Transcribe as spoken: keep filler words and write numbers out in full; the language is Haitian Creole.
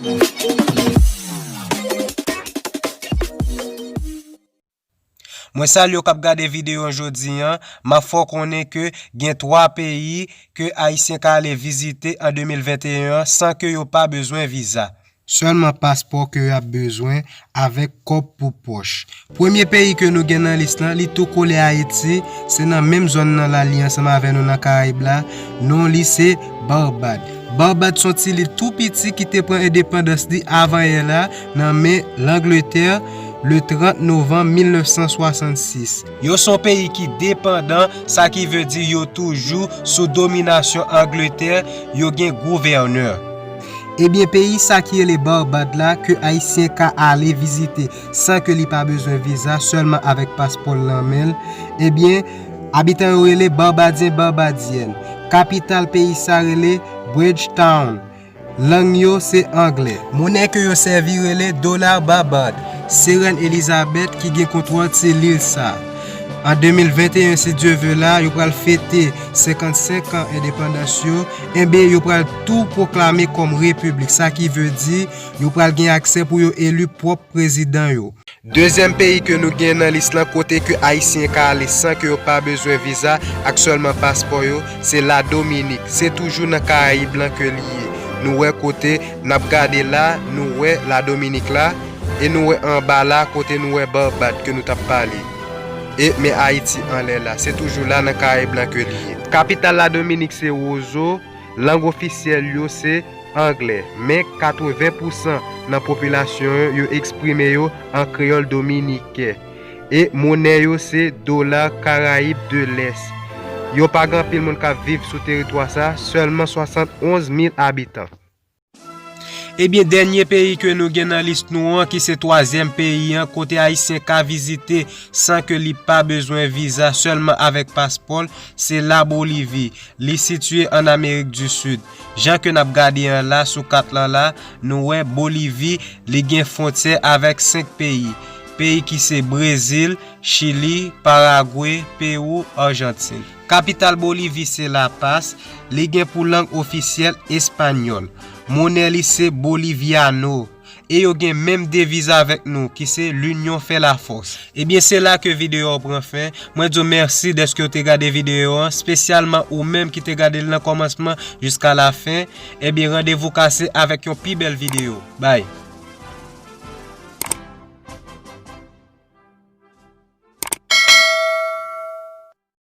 Mwen salye w k ap gade videyo an jodi an. M ap fè w konnen ke gen twa peyi ke Ayisyen ka ale vizite an de mil venteyen an san ke yo pa bezwen viza. Sèlman paspò ke y ap bezwen avèk kòb pou pòch. Premye peyi ke nou gen nan lis lan, li tou kole Ayiti, se nan menm zòn nan la li ansanm avè nou nan Karayib la, non li se Barbad. Barbad se yon ti lil tou piti ki te pran endepandans li avan yè la nan men Langletè le trant novanm mil nèf san swasannsis. Yo se yon peyi ki depandan, sa ki vle di yo toujou sou dominasyon Angletè, yo gen gouvènè. Ebyen, peyi sa ki rele Barbad la, ke Ayisyen ka ale vizite san ke li pa bezwen viza, sèlman avèk paspò l nan men l, ebyen, abitan yo rele Barbadyen, Barbadyèn. Kapital peyi sa rele Bridgetown. Lang yo se anglè. Monè ke yo sèvi rele dola Barbad. Se Rèn Elizabeth ki gen kontwòl ti lil sa. An de mil venteyen, si Dye vle la, yo pral fete senkannsenk an endepandans yo. Enben, yo pral tou pwoklame kòm repiblik, sa ki vle di yo pral gen aksè pou yo eli pwòp prezidan yo. Dezyèm peyi ke nou gen nan lis lan kote ke Ayisyen ka ale san ke yo pa bezwen viza ak sèlman paspò yo, se Ladominik. Se toujou nan Karayib lan ke li ye. Nou wè kote n ap gade la, nou wè Ladominik la, e nou wè anba la kote nou wè Barbad ke nou t ap pale. E men Ayiti anlè la, se toujou la nan Karayib lan ke li ye. Kapital Ladominik se Wozo, lang ofisyèl yo se anglè, men katreven pousan nan popilasyon yo, yo eksprime yo an kreyòl dominiken. E monè yo se dola Karayib de Lès. Yo pa gen anpil moun k ap viv sou teritwa sa, sèlman swasannonz mil abitan. Ebyen, dènye peyi ke nou gen nan lis nou an, ki se twazyèm peyi an, kote Ayisyen ka vizite san ke li pa bezwen viza, sèlman avèk paspò l, se Labolivi. Li sitiye ann Amerik di Sid. Jan ke n ap gade an la, sou kat lan la, nou wè Bolivi, li gen fwontyè avèk senk peyi. Peyi ki se Brezil, Chili, Paragwe, Pewou, Ajantin. Kapital Bolivi se La Paz, li gen pou lang ofisyèl espanyòl. Monè li se boliviano. E yo gen menm deviz avèk nou, ki se l'union fait la force. Ebyen, se la ke videyo an pran fen. Mwen di w mèsi dèske w te gade videyo an, espesyalman ou menm ki te gade l nan kòmansman jiska lafen. Ebyen, randevou kase avèk yon pi bèl videyo. Bye!